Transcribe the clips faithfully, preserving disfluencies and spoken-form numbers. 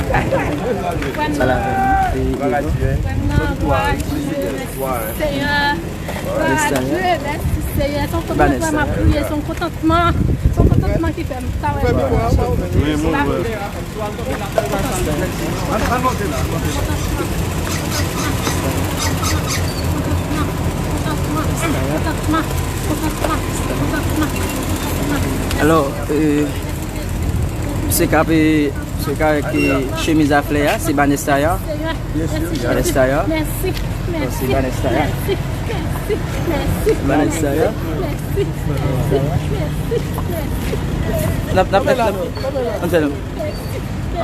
Sa la vè. Frè m nan, glwa a Dye, mèsi Seyè. Glwa a Dye, mèsi Seyè. Se yon kontantman, frè m ap kriye, se yon kontantman. Se yon kontantman ki fè m ta wè. Alò, e, se ka pe Se ka avèk, e, chemiz a flè a, se Banès Taya. Banès Taya. Se Banès Taya. Banès Taya. N ap, n ap, n ap, n ap fè l.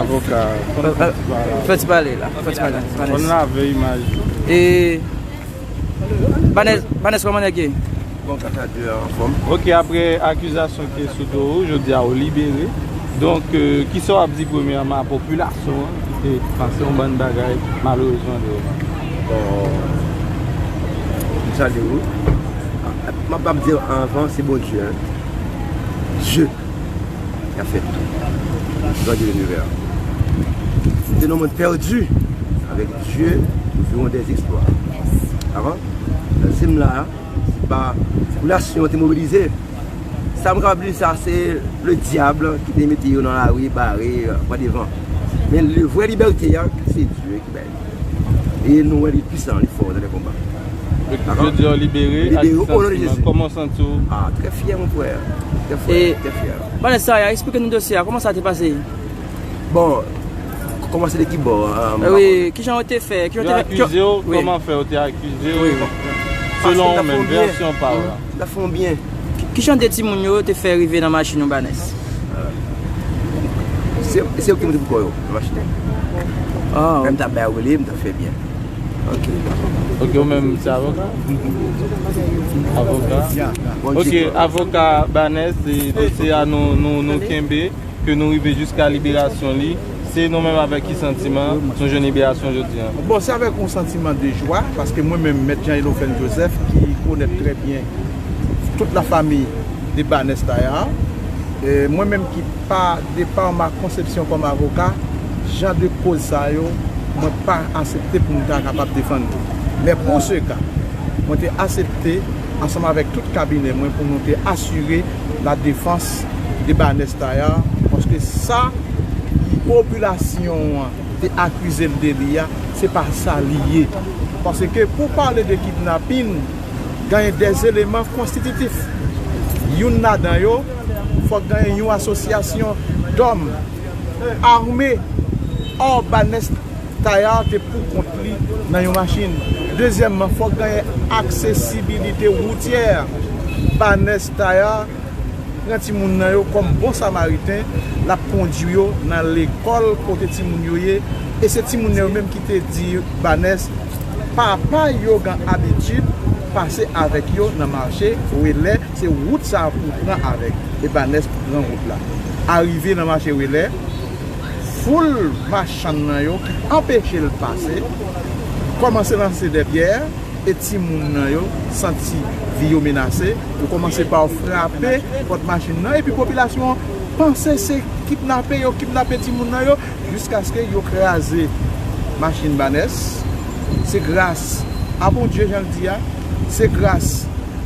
Avoka, fè ti pale la. Fè ti pale, Banès. Fò n lave imaj. E, Banès, Banès, kòman nèg ye? Bon, grâce à Dieu, anfòm. Ok, apre akizasyon ki sou do ou, jodi a ou libere. Donk, euh, kisa w ap di premyèman a popilasyon an ki te pase yon bann bagay malerezman devan? Bon, m salye ou. M ap, m ap di anvan, se Bondye, hein. Dye. Ki ap fè tou. Gran Dye de linivè. Se nan mond pèdi, avèk Dye, nou vivons des exploits. Avan, se m la, se pa popilasyon te mobilize. Sa m kapab di sa, se le dyab ki te mete yo nan lari, bare, pran devan. Men le vrè libète a, se Dye ki bay li. E nou wè li pwisan, li fò nan lè konba. Dakò? Jodi a w libere ak santiman. Kòman w santi w? Ah, trè fyè, mon frè. Trè fyè, trè fyè. Banès Taya, eksplike nou dosye a, kòman sa te pase? Bon, k-, kòmanse de ki bò? Wi, kijan yo te fè? Yo akize w, kòman fè yo te akize w? Selon ou menm, vèsyon pa w la. Sa fè yon byen. Ki, ki jan de timoun yo te fè rive nan machin ou, Banès? Se, se yo ki monte pou kò yo nan machin nan. Ah. Lè m t ap bay yo rele, m t ap fè byen. Ok. Ok, ou menm, se avoka? Avoka? Ok, avoka Banès, e dosye a nou, nou, nou kenbe. Ke nou rive jiska liberasyon li, se nou menm avèk ki santiman nou jwenn liberasyon jodi a? Bon, se avèk yon santiman de jwa, paske mwen menm, Mèt Jean Elofène Joseph, ki konèt trè byen tout lafanmi de Banès Taya, e mwen menm ki pa, de par ma conception kòm avoka, jan de koz sa yo, mwen pa aksepte pou m ta kapab defann li. Men pou se ka, mwen te aksepte ansanm avèk tout kabinè mwen pou nou te asire la défense de Banès Taya, paske sa popilasyon an te akize l de li a, se pa sa li ye. Paske pou pale de kidnapin, genyen dè eleman konstititif. Youn ladan yo, fòk genyen yon asosyasyon dòm ame, ò Banès Taya te pou kont li nan yon machin. Dezyèmman, fòk genyen aksesibilite woutyè. Banès Taya pran timoun nan yo kòm bon samariten, l ap kondui yo nan lekòl kote timoun yo ye, e se timoun nan yo menm ki te di Banès, papa yo gen abitid pase avèk yo nan mache Relè, se wout sa a pou pran avèk, e Banès pran wout la. Arive nan mache Relè, foul machann nan yo ki anpeche l pase, kòmanse lanse dè pyè, e timoun nan yo santi vi yo menase, yo kòmanse pa frape pòt machin nan, epi popilasyon an panse se kidnape yo kidnape timoun nan yo, jiskaske yo kraze machin Banès. Se gras a Bondye, jan l di a, se gras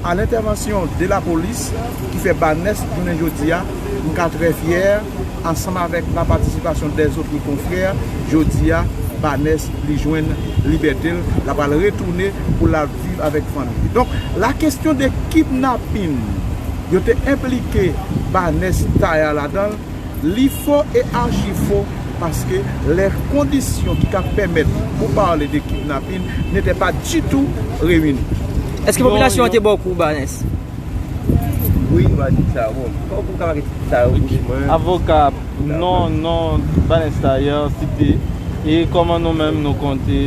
a lentèvansyon de lapolis ki fè Banès, jounen jodi a, m ka trè fyè, ansanm avèk la patisipasyon dèzòt konfrè, jodi a, Banès, li jwenn libète l, l apral retounen pou l al viv avèk fanmi li. Donk, la kesyon de kidnapin, yo te enplike Banès Taya ladan l, li fo e achi fo, paske lè kondisyon ki ka pèmèt pou pale de kidnapin n'étaient pas du tout réunies. Èske popilasyon an te ba w kou, Banès? Wi, nou va di sa. Bon, kòman pou ka make sa yo pou mwen? Avoka, non, non, Banès Taya site, e kòman nou menm nou konte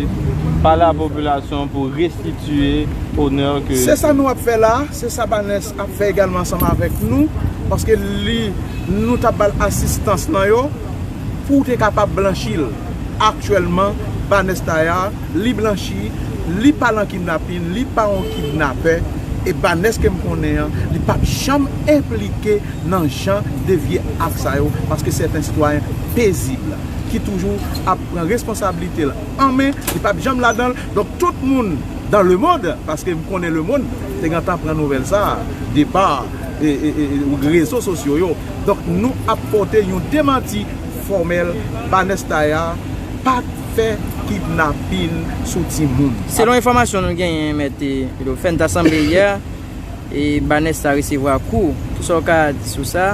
pale a popilasyon pou restitiye onè ke... Se sa nou ap fè la, se sa Banès ap fè egalman ansanm avèk nou, paske li, nou t ap ba l asistans nan yo pou te kapab blanchi l. Aktyèlman, Banès Taya, li blanchi, li pa nan kidnapin, li pa yon kidnapè, e Banès ke m konnen an, li p ap janm enplike nan jan de vye ak sa yo, paske se yon sitwayen pezib. ki toujou ap pran responsablite l an men, li p ap janm ladan l. Donk, tout moun dans le monde, paske m konnen lemonn te gentan pran nouvèl sa a, depa e, e, e, e, rezo sosyo yo. Donk, nou ap pote yon demanti fòmèl, Banès Taya pa t fè kidnapin sou timoun. Selon enfòmasyon nou genyen, Mèt Wilofèn ta sanble yè, e Banès ta resevwa kou. Kisa w ka di sou sa,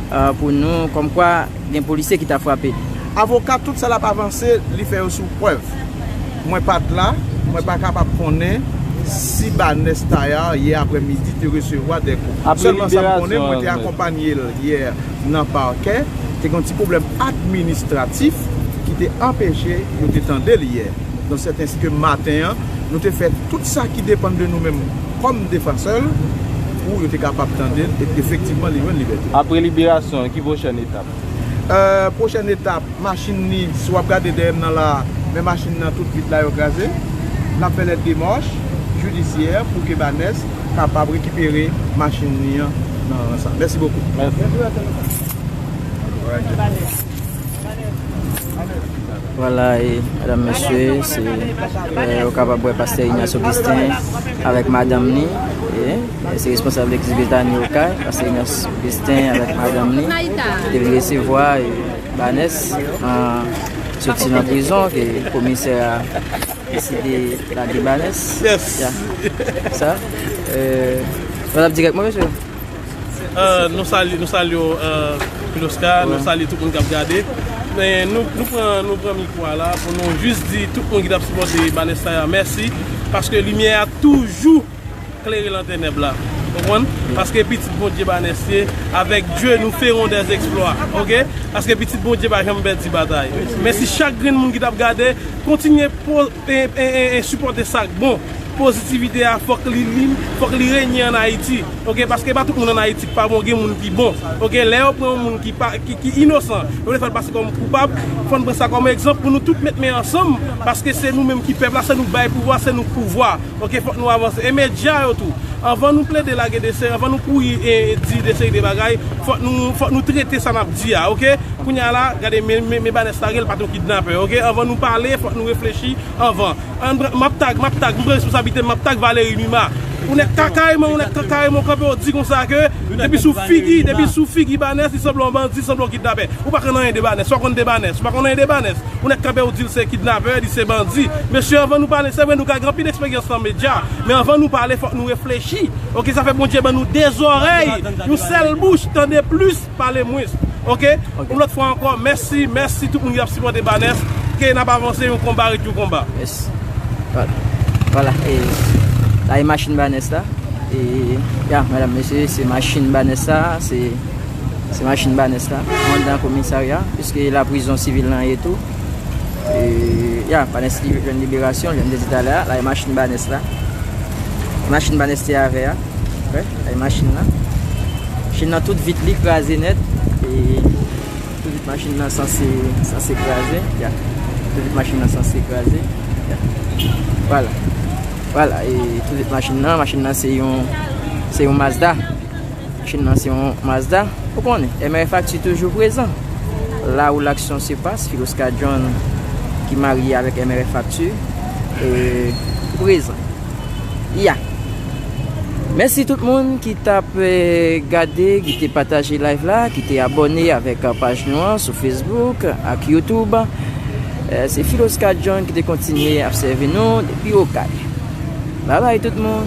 a, pou nou, kòmkwa gen polisye ki ta frape l? Avoka, tout sa l ap avanse, li fè yo sou prèv. Mwen pa t la, mwen pa kapab konnen si Banès Taya, yè aprèmidi, te resevwa de kou. Apre Sèlman sa m konnen, liberasyon mwen te an, mèt. Akonpanye l yè nan pakè, te gen yon ti pwoblèm administratif ki te anpeche yo te tande l yè. Donk, sèt ensi ke maten an, nou te fè tout sa ki depann de nou menm kòm defansè l pou yo te kapab tande l epi efektivman li jwenn libète. Apre liberasyon, ki pwochèn etap? Euh, pwochèn etap, machin li, si w ap gade dèyè m nan la, men machin nan tout vit la yo kraze. N ap fè lè demach jidisyè pou ke Banès kapab rekipere machin li an nan sa. Mèsi bokou. Mèsi. Vwala, e, medam, mesye, se, e, ou kapab wè pastè Ignace Augustin avèk madanm li, e, e se responsab legliz Betani Okay, pastè Ignace Augustin avèk madanm li, te vin resevwa, e, Banès, an, soti nan prizon, ke komisè a deside lage Banès. Yes. Ya. Sa, e, nou ap dirèk mwen, mesye. Euh, nou salye, nou salye w, euh, Piloska, nou salye tout moun k ap gade. Men nou, nou pran, nou pran mikwo a la pou nou jis di tout moun ki t ap sipòte Banès Taya mèsi, paske limyè a toujou klere nan tenèb la. Konprann? Paske pitit Bondye Banès ye, avec Dieu nous ferons des exploits. Oke? Paske pitit Bondye pa janm pèdi batay. Mèsi chak grenn moun ki t ap gade, kontinye po-, e, e, e, e sipòte sa k bon. Pozitivite a, fòk li, li, fòk li renye ann Ayiti. Oke, paske pa tout moun ann Ayiti k pa bon, gen moun ki bon. Oke, lè yo pran yon moun ki pa, ki, ki inosan, yo vle fè l pase kòm koupab, fò n pran sa kòm egzanp pou nou tout met men ansanm, paske se nou menm ki pèp la, se nou k bay pouvwa, se nou k pouvwa. Oke, fòk nou avanse. E medya yo tou, anvan nou plede lage de seri, anvan nou kouri e di de seri de bagay, fòk nou, fòk nou trete sa n ap di a, oke? Kounye a la, gade, men, men, men Banès la, li pa t yon kidnapè, oke? Anvan nou pale, fòk nou reflechi anvan. Ann pran, m ap tag, m ap tag, m pran responsablite m, m ap tag Valery Numa. Ou nèg Kakareman, ou nèg Kakareman, w kanpe w di konsa ke depi sou figi, depi sou figi Banès, li sanble yon bandi, sanble yon kidnapè. Ou pa konn anyen de Banès, ou pa konn de Banès, ou pa konn anyen de Banès. Ou nèg kanpe w di l se kidnapè, li se bandi. Mesye, anvan nou pale, se vre nou ka gen anpil eksperyans nan medya, men anvan nou pale, fòk nou reflechi. Oke, sa fè Bondye ban nou de zòrèy, yon sèl bouch, tande plis, pale mwens. Oke? Oke. Yon lòt fwa ankò, mèsi, mèsi tout moun ki ap sipòte Banès. Ke n ap avanse, yon konba ret yon konba. Yes. Vwala. Vwala. E, la e machin Banès la. E, ya, medam, mesye, se machin Banès la. Se, se machin Banès la. Anndan komisarya, piske la prizon sivil lan ye tou. E, ya, Banès li jwenn liberasyon, jan m te di talè a, la e machin Banès la. Machin Banès te avè a. Wè, la e machin nan. Machin nan tout vit li kraze nèt. E tout vit machin nan sanse, sanse kraze. Ya. Tout vit machin nan sanse kraze. Ya. Vwala. Vwala, e tout vit machin nan, machin nan se yon, se yon Mazda. Machin nan se yon Mazda. Ou konnen, M R F Actu toujou prezan. La où l'action se passe, Philosca John ki marye avèk M R F Actu, e, prezan. Ya. Mèsi tout moun ki t ap, e, gade, ki te pataje live la, ki te abòne avèk, e, paj nou an sou Facebook ak YouTube. E, se Philosca John ki te kontinye ap sèvi nou depi Okay. Babay tout moun.